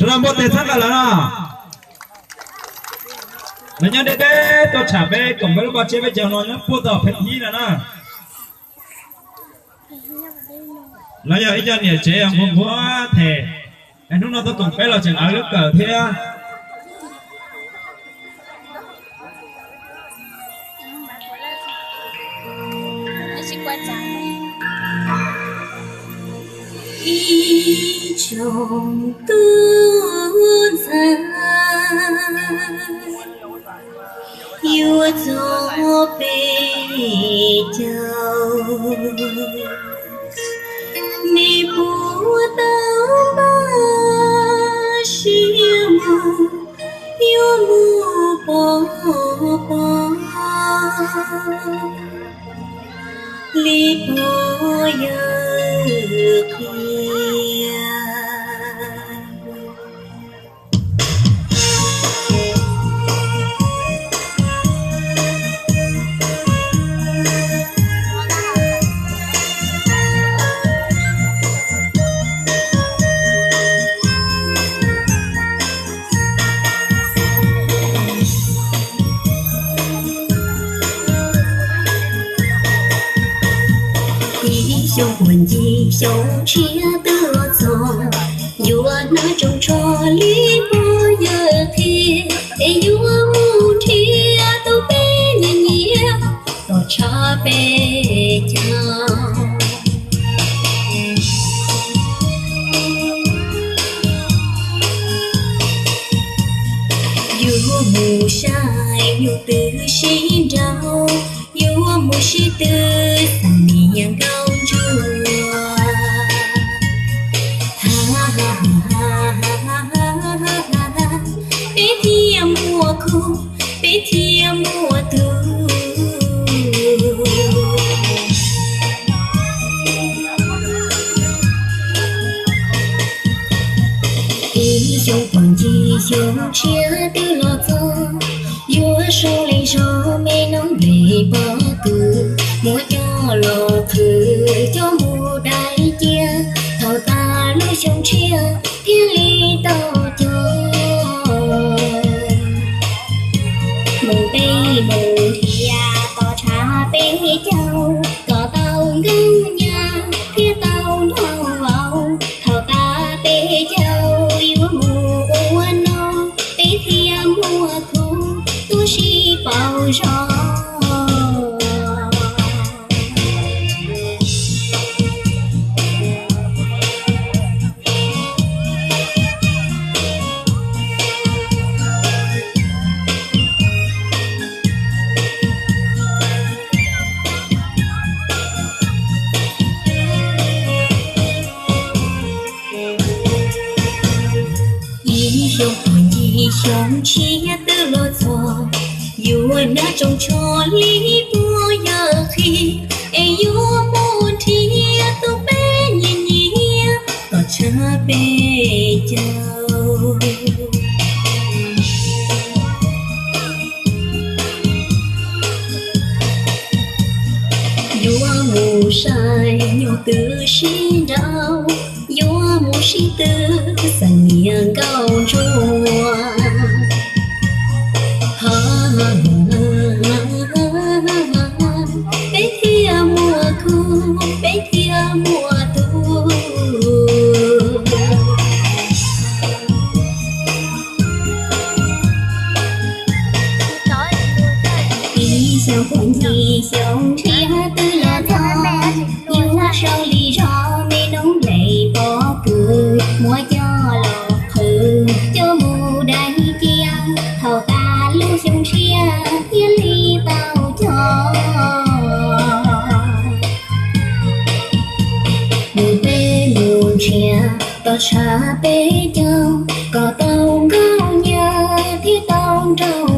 Sawv daws npuaj tes txhawb nqa lawm no. Lawv nyob deb deb tuaj tsham peb koom peb lub pob tsiab peb caug no nyob puag tom phev ib no na. Lawv yog ib co niam tsev nquag nquag them, es hnub no tuaj koom peb los tseem awv lub kawm thiab. Ib tsoom tub ntxhais yuav txog peb caug, nej puas tau npaj siab mus, yuav mus pov pob li pog yawg qhia. Ib xyoo puag ncig xyoo tshiab twb los txog, yuav hnav tsoos tsho li pog yawg qhia, es yuav mus nrhiav tau peb nyiam nyiam kom tshav peb caug. Yuav mus saib nyuj twm sib nraus, yuav mus sib tw xeem niam nkauj ntsuag. Peb thiaj muaj khub, peb thiaj muaj tub. Ib xyoo puag ncig xyoo tshiab twb los txog, yuav sau li zog me noob nplej pob kws, muab coj los qhwv coj mus dai cia, thaum tas lub xyoo tshiab thiaj li tau cog. Mus peb mus nrhiav tos tshav peb caug, kom tau nkauj nyab thiab tau nraug vauv. Thaum tas peb caug yuav mus ua noj, peb thiaj muaj khub tuaj sib pauv zog. Ib xyoo puag ncig xyoo tshiab twb los txog, yuav hnav tsoos tsho li pog yawg qhia, es yuav mus nrhiav tau peb nyiam nyiam kom tshav peb caug. Yuav mus saib nyuj twm sib nraus, yuav mus sib tw xeem niam nkauj ntsuag. Peb thiaj muaj khub, peb thiaj muaj tub. Ib xyoo puag ncig xyoo tshiab twb los txog, yuav sau li zog me noob nplej pob kws, muab coj los qhwv coj mus dai cia, thaum tas lub xyoo tshiab thiaj li tau cog. Mus peb mus nrhiav tos tshav peb caug, kom tau nkauj nyab thiab tau nraug